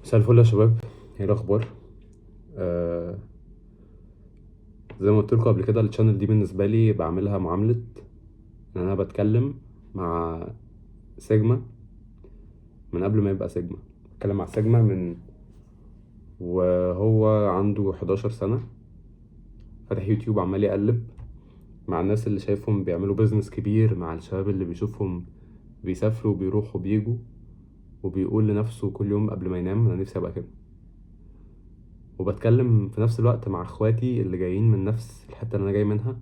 مساء الفل يا شباب، ايه الاخبار؟ زي ما قلت لكم قبل كده، ال channel دي بالنسبة لي بعملها معاملة ان انا بتكلم مع سيجما من قبل ما يبقى سيجما. بتكلم مع سيجما من وهو عنده 11 سنة، فاتح يوتيوب عمال يقلب مع الناس اللي شايفهم بيعملوا business كبير، مع الشباب اللي بيشوفهم بيسافروا وبيروحوا وبيجوا، وبيقول لنفسه كل يوم قبل ما ينام انا نفسي ابقى كده. وبتكلم في نفس الوقت مع اخواتي اللي جايين من نفس الحتة اللي انا جاي منها،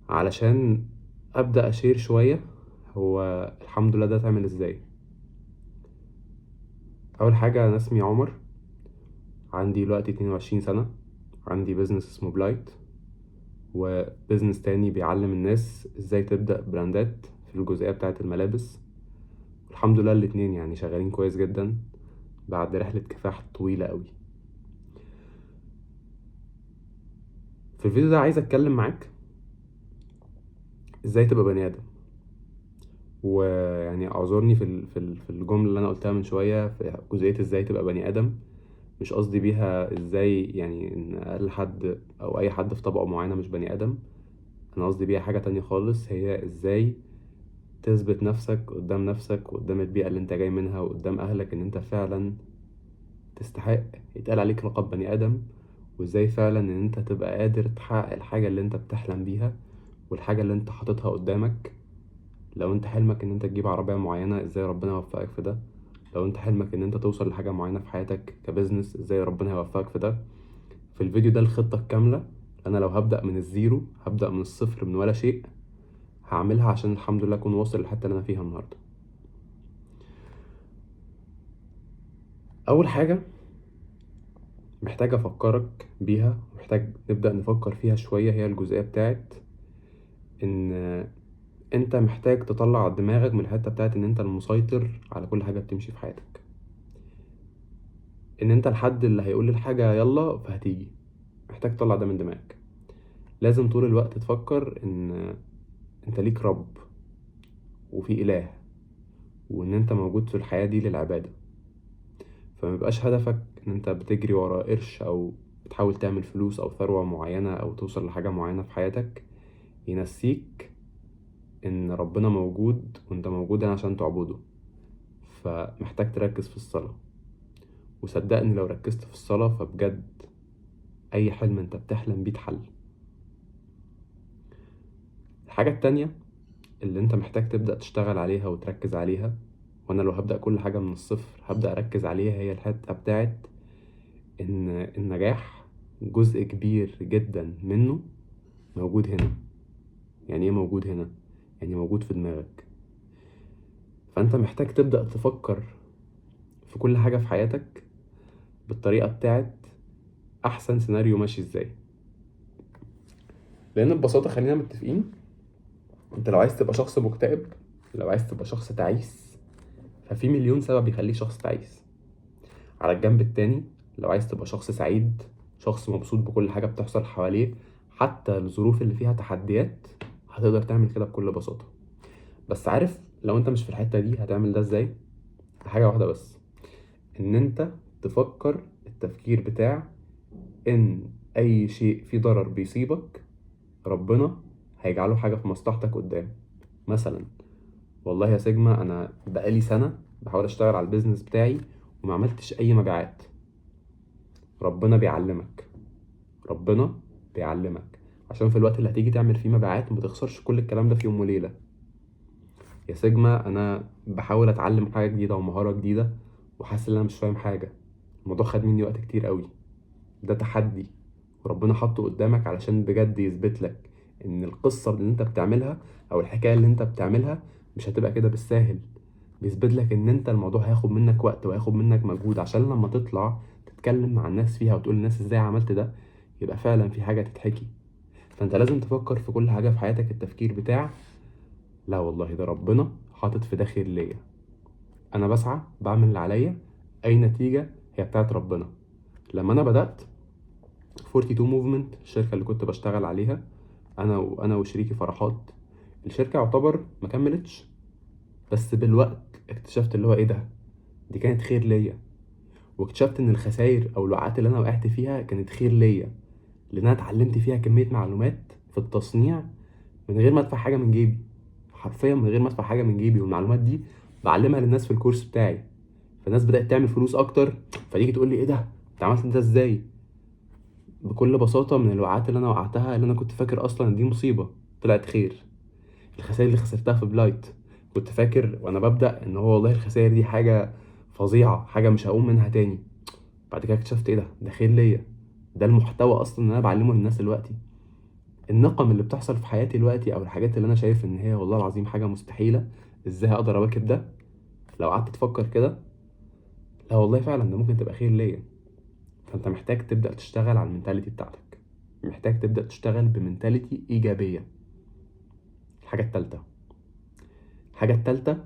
علشان ابدأ اشير شوية هو الحمد لله ده اتعمل ازاي. اول حاجة، انا اسمي عمر، عندي دلوقتي 22 سنة، عندي business اسمه بلايت، و business تاني بيعلم الناس ازاي تبدأ براندات في الجزئية بتاعة الملابس. الحمد لله الاتنين شغالين كويس جدا بعد رحلة كفاح طويلة قوي. في الفيديو ده عايز اتكلم معاك ازاي تبقى بني ادم، ويعني اعذرني في الجملة اللي انا قلتها من شوية في جزئية ازاي تبقى بني ادم، مش قصدي بيها ازاي ان اقل حد او اي حد في طبقة معينة مش بني ادم، انا قصدي بيها حاجة تانية خالص، هي ازاي تثبت نفسك قدام نفسك وقدام البيئة اللي انت جاي منها وقدام اهلك ان انت فعلا تستحق يتقال عليك لقب بني ادم، وازاي فعلا ان انت تبقى قادر تحقق الحاجة اللي انت بتحلم بيها والحاجة اللي انت حاططها قدامك. لو انت حلمك ان انت تجيب عربية معينة، ازاي ربنا يوفقك في ده. لو انت حلمك ان انت توصل لحاجة معينة في حياتك ك business، ازاي ربنا يوفقك في ده. في الفيديو ده الخطة الكاملة، انا لو هبدأ من ال zero، هبدأ من الصفر من ولا شيء، هعملها عشان الحمد لله اكون واصل للحتة اللي انا فيها النهاردة. اول حاجة محتاج افكرك بيها، محتاج نبدأ نفكر فيها شوية، هي الجزئية بتاعت ان انت محتاج تطلع دماغك من الحتة بتاعت ان انت المسيطر على كل حاجة بتمشي في حياتك، ان انت الحد اللي هيقول الحاجة يلا فهتيجي. محتاج تطلع ده من دماغك. لازم طول الوقت تفكر ان انت ليك رب وفي اله، وان انت موجود في الحياة دي للعبادة. فما يبقاش هدفك ان انت بتجري ورا قرش او بتحاول تعمل فلوس او ثروة معينة او توصل لحاجة معينة في حياتك ينسيك ان ربنا موجود وانت موجود هنا عشان تعبده. فمحتاج تركز في الصلاة، وصدقني لو ركزت في الصلاة فبجد اي حلم انت بتحلم بيه اتحل. الحاجة التانية اللي انت محتاج تبدأ تشتغل عليها وتركز عليها، وانا لو هبدأ كل حاجة من الصفر هبدأ اركز عليها، هي الحتة بتاعت ان النجاح جزء كبير جدا منه موجود هنا. يعني ايه موجود هنا؟ يعني موجود في دماغك. فانت محتاج تبدأ تفكر في كل حاجة في حياتك بالطريقة بتاعت احسن سيناريو ماشي ازاي. لان ببساطة خلينا متفقين، انت لو عايز تبقى شخص مكتئب، لو عايز تبقى شخص تعيس، ففي مليون سبب يخليك شخص تعيس. على الجنب التاني، لو عايز تبقى شخص سعيد، شخص مبسوط بكل حاجة بتحصل حواليه، حتى الظروف اللي فيها تحديات، هتقدر تعمل كده بكل بساطة. بس عارف لو انت مش في الحتة دي هتعمل ده ازاي؟ حاجة واحدة بس، ان انت تفكر التفكير بتاع ان اي شيء فيه ضرر بيصيبك ربنا هيجعله حاجة في مصلحتك قدام. مثلا والله يا سيجما انا بقالي سنة بحاول اشتغل على ال business بتاعي وما عملتش اي مبيعات. ربنا بيعلمك، ربنا بيعلمك عشان في الوقت اللي هتيجي تعمل فيه مبيعات ما تخسرش كل الكلام ده في يوم وليلة. يا سيجما انا بحاول اتعلم حاجة جديدة ومهارة جديدة وحاسس ان انا مش فاهم حاجة، الموضوع خد مني وقت كتير قوي. ده تحدي وربنا حطه قدامك علشان بجد يثبت لك ان القصة اللي انت بتعملها او الحكاية اللي انت بتعملها مش هتبقى كده بالساهل. بيثبت لك ان انت الموضوع هياخد منك وقت وهياخد منك مجهود، عشان لما تطلع تتكلم مع الناس فيها وتقول للناس ازاي عملت ده يبقى فعلا في حاجة تتحكي. فانت لازم تفكر في كل حاجة في حياتك التفكير بتاع لا والله ده ربنا حاطط في ده خير ليا، انا بسعى بعمل اللي عليا، اي نتيجة هي بتاعت ربنا. لما انا بدأت 42 موفمنت، الشركة اللي كنت بشتغل عليها انا وشريكي فرحات، الشركة يعتبر ما كملتش، بس بالوقت اكتشفت اللي هو ايه ده، دي كانت خير ليا. واكتشفت ان الخسائر او الوقعات اللي انا وقعت فيها كانت خير ليا، لان انا اتعلمت فيها كمية معلومات في التصنيع من غير ما ادفع حاجة من جيبي، حرفيا من غير ما ادفع حاجة من جيبي. والمعلومات دي بعلمها للناس في الكورس بتاعي، فالناس بدات تعمل فلوس اكتر، فتيجي تقول لي ايه ده، انت عملت ده ازاي؟ بكل بساطة من الوقعات اللي انا وقعتها، اللي انا كنت فاكر اصلا ان دي مصيبة، طلعت خير. الخسائر اللي خسرتها في بلايت، كنت فاكر وانا ببدا ان هو والله الخسائر دي حاجة فظيعة، حاجة مش هقوم منها تاني. بعد كده اكتشفت ايه ده، ده خير ليا، ده المحتوى اصلا اللي انا بعلمه للناس دلوقتي. النقم اللي بتحصل في حياتي دلوقتي، او الحاجات اللي انا شايف ان هي والله العظيم حاجة مستحيلة، ازاي اقدر اواكب ده؟ لو قعدت تفكر كده، لا والله فعلا ده ممكن تبقى خير ليا. فانت محتاج تبدا تشتغل على ال mentality بتاعتك، محتاج تبدا تشتغل ب mentality ايجابية. الحاجة التالتة،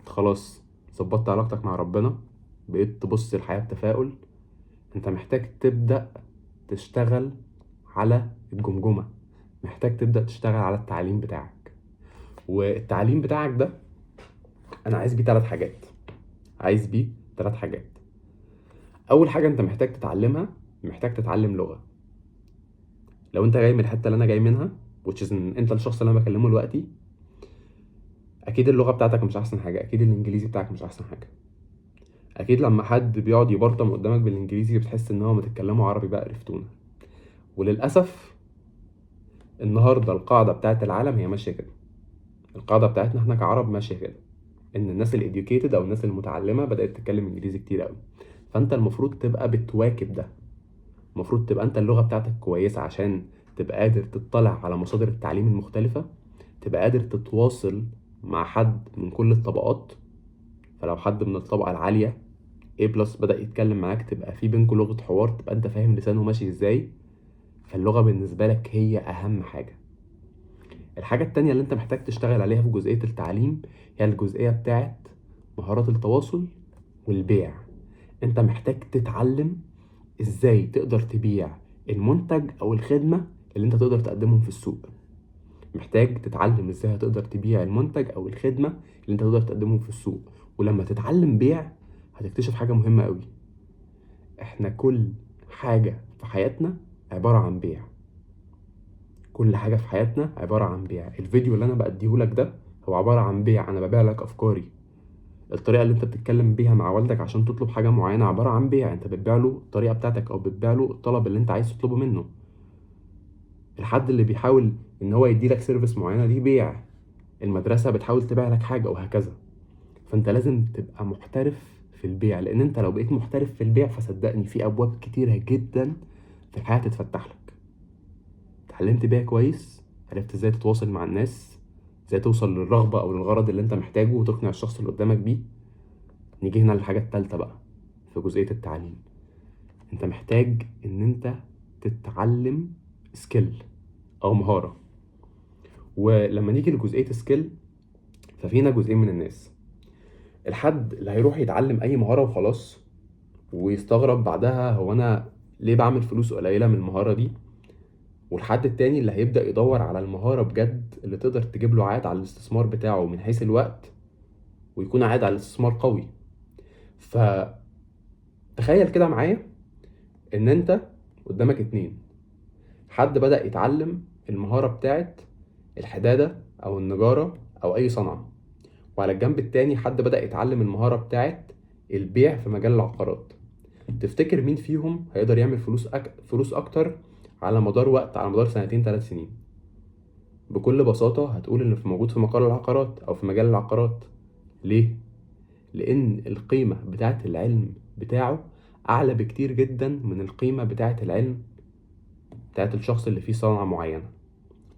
خلاص ظبطت علاقتك مع ربنا، بقيت تبص للحياة بتفاؤل، انت محتاج تبدا تشتغل على الجمجمة، محتاج تبدا تشتغل على التعليم بتاعك. والتعليم بتاعك ده انا عايز بيه 3 حاجات، عايز بيه 3 حاجات. اول حاجة انت محتاج تتعلمها، محتاج تتعلم لغة. لو انت جاي من الحتة اللي انا جاي منها، which is ان انت الشخص اللي انا بكلمه دلوقتي، اكيد اللغة بتاعتك مش احسن حاجة، اكيد الانجليزي بتاعك مش احسن حاجة، اكيد لما حد بيقعد يبرطم قدامك بالانجليزي بتحس ان هو ما تتكلموا عربي بقى قرفتونا. وللاسف النهارده القاعدة بتاعت العالم هي ماشية كده، القاعدة بتاعتنا احنا كعرب ماشية كده، ان الناس ال educated او الناس المتعلمه بدات تتكلم انجليزي كتير قوي. فانت المفروض تبقى بتواكب ده، المفروض تبقى انت اللغة بتاعتك كويسة عشان تبقى قادر تطلع على مصادر التعليم المختلفة، تبقى قادر تتواصل مع حد من كل الطبقات. فلو حد من الطبقة العالية A plus بدأ يتكلم معاك، تبقى في بينكم لغة حوار، تبقى انت فاهم لسانه ماشي ازاي. فاللغه بالنسبة لك هي اهم حاجة. الحاجة التانية اللي انت محتاج تشتغل عليها في جزئية التعليم هي الجزئية بتاعت مهارات التواصل والبيع. انت محتاج تتعلم ازاي تقدر تبيع المنتج او الخدمة اللي انت تقدر تقدمهم في السوق. محتاج تتعلم ازاي هتقدر تبيع المنتج او الخدمة اللي انت تقدر تقدمهم في السوق. ولما تتعلم بيع هتكتشف حاجة مهمة قوي، احنا كل حاجة في حياتنا عبارة عن بيع، كل حاجة في حياتنا عبارة عن بيع. الفيديو اللي انا بأديه لك ده هو عبارة عن بيع، انا ببيع لك افكاري. الطريقة اللي انت بتتكلم بيها مع والدك عشان تطلب حاجة معينة عبارة عن بيع، انت بتبيع له الطريقة بتاعتك او بتبيع له الطلب اللي انت عايز تطلبه منه. الحد اللي بيحاول ان هو يدي لك service معينة دي بيع، المدرسة بتحاول تبيع لك حاجة، وهكذا. فانت لازم تبقى محترف في البيع، لان انت لو بقيت محترف في البيع فصدقني في ابواب كتيرة جدا في الحياة تتفتح لك. اتعلمت بيع كويس، عرفت ازاي تتواصل مع الناس، ازاي توصل للرغبة او للغرض اللي انت محتاجه وتقنع الشخص اللي قدامك بيه. نيجي هنا للحاجة التالتة بقى في جزئية التعليم، انت محتاج ان انت تتعلم skill او مهارة. ولما نيجي لجزئية skill ففينا جزئين من الناس، الحد اللي هيروح يتعلم اي مهارة وخلاص ويستغرب بعدها هو انا ليه بعمل فلوس قليلة من المهارة دي، والحد التاني اللي هيبدأ يدور على المهارة بجد اللي تقدر تجيب له عائد على الاستثمار بتاعه من حيث الوقت ويكون عائد على الاستثمار قوي. فتخيل كده معايا ان انت قدامك اتنين، حد بدأ يتعلم المهارة بتاعت الحدادة او النجارة او اي صنعة، وعلى الجنب التاني حد بدأ يتعلم المهارة بتاعت البيع في مجال العقارات. تفتكر مين فيهم هيقدر يعمل فلوس اكتر على مدار وقت، على مدار سنتين 3 سنين؟ بكل بساطة هتقول إن في موجود في مقر العقارات أو في مجال العقارات. ليه؟ لأن القيمة بتاعت العلم بتاعه أعلى بكتير جدا من القيمة بتاعت العلم بتاعت الشخص اللي فيه صنعة معينة.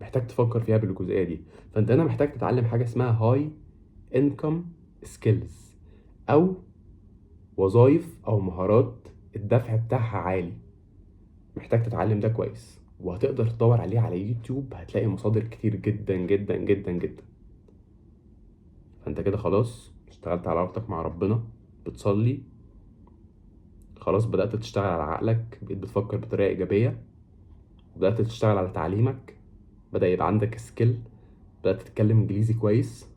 محتاج تفكر فيها بالجزئية دي. فأنت هنا محتاج تتعلم حاجة اسمها high income skills، أو وظائف أو مهارات الدفع بتاعها عالي. محتاج تتعلم ده كويس، وهتقدر تدور عليه على يوتيوب، هتلاقي مصادر كتير جدا جدا جدا جدا. فانت كده خلاص اشتغلت على علاقتك مع ربنا، بتصلي، خلاص بدأت تشتغل على عقلك، بقيت بتفكر بطريقة إيجابية، بدأت تشتغل على تعليمك، بدأ يبقى عندك skill، بدأت تتكلم إنجليزي كويس،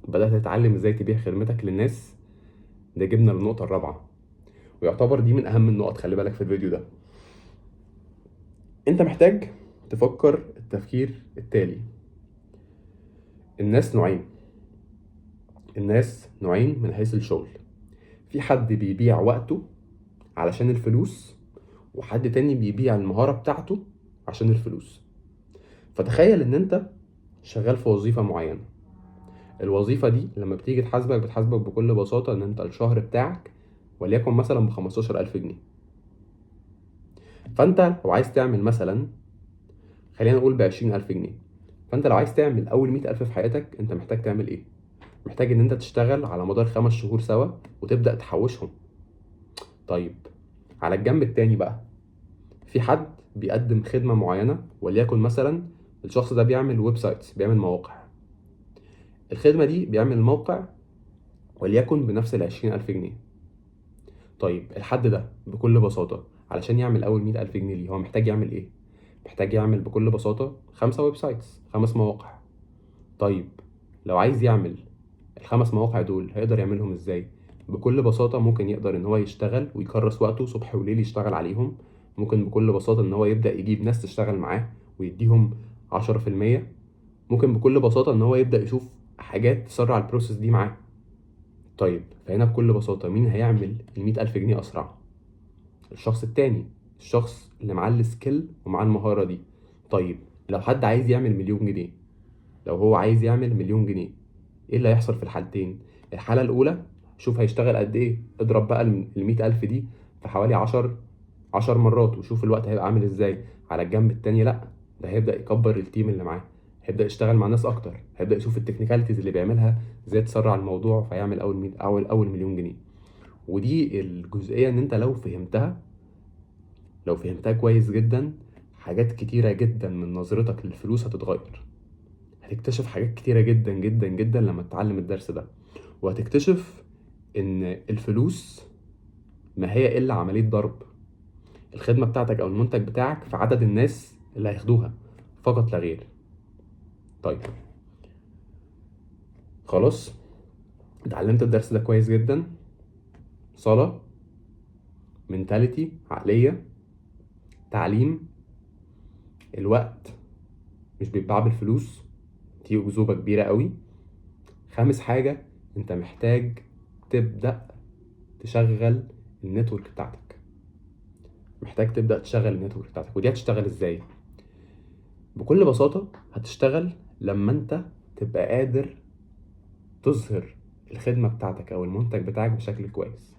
بدأت تتعلم إزاي تبيع خدمتك للناس. ده جبنا للنقطة الرابعة، ويعتبر دي من اهم النقط، خلي بالك في الفيديو ده. انت محتاج تفكر التفكير التالي: الناس نوعين، الناس نوعين من حيث الشغل. في حد بيبيع وقته علشان الفلوس، وحد تاني بيبيع المهارة بتاعته عشان الفلوس. فتخيل ان انت شغال في وظيفة معينة، الوظيفة دي لما بتيجي تحاسبك بتحاسبك بكل بساطة ان انت الشهر بتاعك وليكن مثلا ب15,000 جنيه. فانت لو عايز تعمل مثلا، خلينا نقول ب20,000 جنيه، فانت لو عايز تعمل اول 100,000 في حياتك انت محتاج تعمل ايه؟ محتاج ان انت تشتغل على مدار 5 شهور سوا وتبدأ تحوشهم. طيب على الجنب التاني بقى في حد بيقدم خدمة معينة، وليكن مثلا الشخص ده بيعمل websites، بيعمل مواقع. الخدمة دي بيعمل موقع وليكن بنفس ال20,000 جنيه. طيب الحد ده بكل بساطة علشان يعمل أول 100,000 جنيه ليه هو محتاج يعمل إيه؟ محتاج يعمل بكل بساطة 5 websites، 5 مواقع. طيب لو عايز يعمل ال5 مواقع دول هيقدر يعملهم إزاي؟ بكل بساطة ممكن يقدر إن هو يشتغل ويكرس وقته صبح وليل يشتغل عليهم. ممكن بكل بساطة إن هو يبدأ يجيب ناس تشتغل معاه ويديهم 10%. ممكن بكل بساطة إن هو يبدأ يشوف حاجات تسرع ال process دي معاه. طيب فهنا بكل بساطة مين هيعمل ال100,000 جنيه أسرع؟ الشخص التاني، الشخص اللي معاه ال skill ومعاه المهارة دي. طيب لو حد عايز يعمل 1,000,000 جنيه، لو هو عايز يعمل 1,000,000 جنيه، ايه اللي هيحصل في الحالتين؟ الحالة الأولى شوف هيشتغل قد ايه، اضرب بقى ال100,000 دي في حوالي 10 مرات وشوف الوقت هيبقى عامل ازاي. على الجنب التاني لا، ده هيبدأ يكبر ال team اللي معاه، هيبدأ يشتغل مع ناس أكتر، هيبدأ يشوف ال technicalities اللي بيعملها ازاي تسرع الموضوع، فيعمل أول 1,000,000 جنيه. ودي الجزئية إن أنت لو فهمتها كويس جدا، حاجات كتيرة جدا من نظرتك للفلوس هتتغير. هتكتشف حاجات كتيرة جدا جدا جدا لما تتعلم الدرس ده، وهتكتشف إن الفلوس ما هي إلا عملية ضرب الخدمة بتاعتك أو المنتج بتاعك في عدد الناس اللي هياخدوها فقط لا غير. طيب خلاص اتعلمت الدرس ده كويس جدا. صلاة، mentality، عقلية، تعليم، الوقت مش بيتباع بالفلوس، دي أكذوبة كبيرة قوي. خامس حاجة، انت محتاج تبدأ تشغل ال network بتاعتك. محتاج تبدأ تشغل ال network بتاعتك. ودي هتشتغل ازاي؟ بكل بساطة هتشتغل لما انت تبقى قادر تظهر الخدمة بتاعتك او المنتج بتاعك بشكل كويس.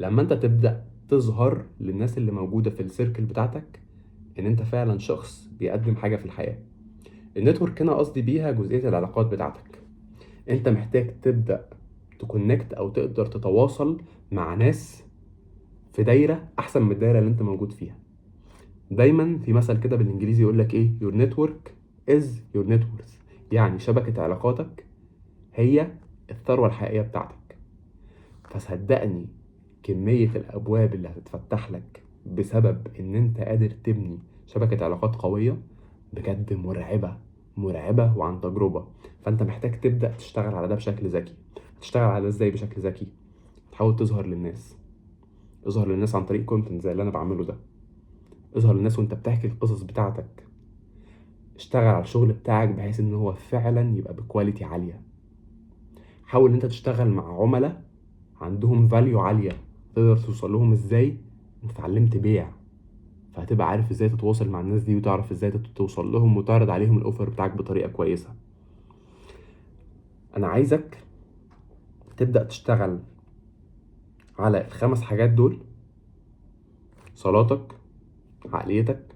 لما انت تبدأ تظهر للناس اللي موجودة في ال circle بتاعتك ان انت فعلا شخص بيقدم حاجة في الحياة. ال network هنا قصدي بيها جزئية العلاقات بتاعتك. انت محتاج تبدأ ت connect او تقدر تتواصل مع ناس في دايرة احسن من الدايرة اللي انت موجود فيها. دايما في مثل كده بالانجليزي يقول لك ايه؟ your network is your net worth. يعني شبكة علاقاتك هي الثروة الحقيقية بتاعتك. فصدقني كمية الأبواب اللي هتتفتح لك بسبب إن أنت قادر تبني شبكة علاقات قوية بجد مرعبة، مرعبة وعن تجربة. فأنت محتاج تبدأ تشتغل على ده بشكل ذكي. هتشتغل على ده إزاي بشكل ذكي؟ تحاول تظهر للناس. اظهر للناس عن طريق content زي اللي أنا بعمله ده. اظهر للناس وأنت بتحكي القصص بتاعتك. اشتغل على الشغل بتاعك بحيث إن هو فعلا يبقى ب quality عالية. حاول إن أنت تشتغل مع عملاء عندهم value عالية، تقدر توصل لهم إزاي؟ أنت اتعلمت بيع، فهتبقى عارف إزاي تتواصل مع الناس دي وتعرف إزاي توصل لهم وتعرض عليهم ال offer بتاعك بطريقة كويسة. أنا عايزك تبدأ تشتغل على ال5 حاجات دول: صلاتك، عقليتك،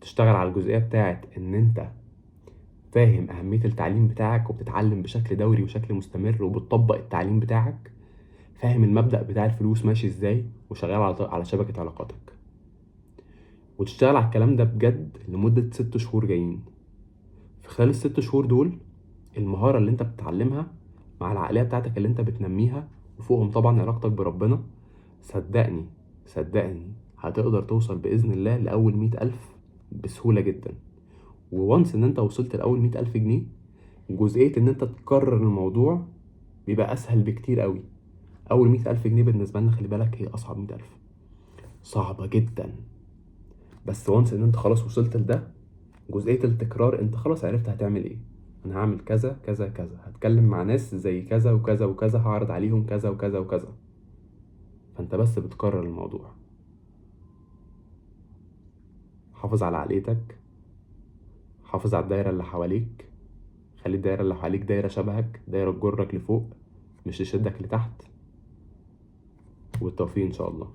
تشتغل على الجزئية بتاعت إن أنت فاهم أهمية التعليم بتاعك وبتتعلم بشكل دوري وشكل مستمر وبتطبق التعليم بتاعك، فاهم المبدأ بتاع الفلوس ماشي إزاي، وشغال على شبكة علاقاتك. وتشتغل على الكلام ده بجد لمدة 6 شهور جايين. في خلال ال6 شهور دول المهارة اللي انت بتتعلمها مع العقلية بتاعتك اللي انت بتنميها، وفوقهم طبعا علاقتك بربنا، صدقني هتقدر توصل بإذن الله لأول 100,000 بسهولة جدا. وونس ان انت وصلت لأول 100,000 جنيه، جزئية ان انت تكرر الموضوع بيبقى أسهل بكتير قوي، اول 100,000 جنيه بالنسبة لنا، خلي بالك، هي اصعب 100,000، صعبة جدا. بس once ان انت خلاص وصلت لده، جزئية التكرار، انت خلاص عرفت هتعمل ايه. انا هعمل كذا كذا كذا، هتكلم مع ناس زي كذا وكذا وكذا، هعرض عليهم كذا وكذا وكذا. فانت بس بتكرر الموضوع. حافظ على عقليتك، حافظ على الدايرة اللي حواليك، خلي الدايرة اللي حواليك دايرة شبهك، دايرة تجرك لفوق مش تشدك لتحت. والتوفيق إن شاء الله.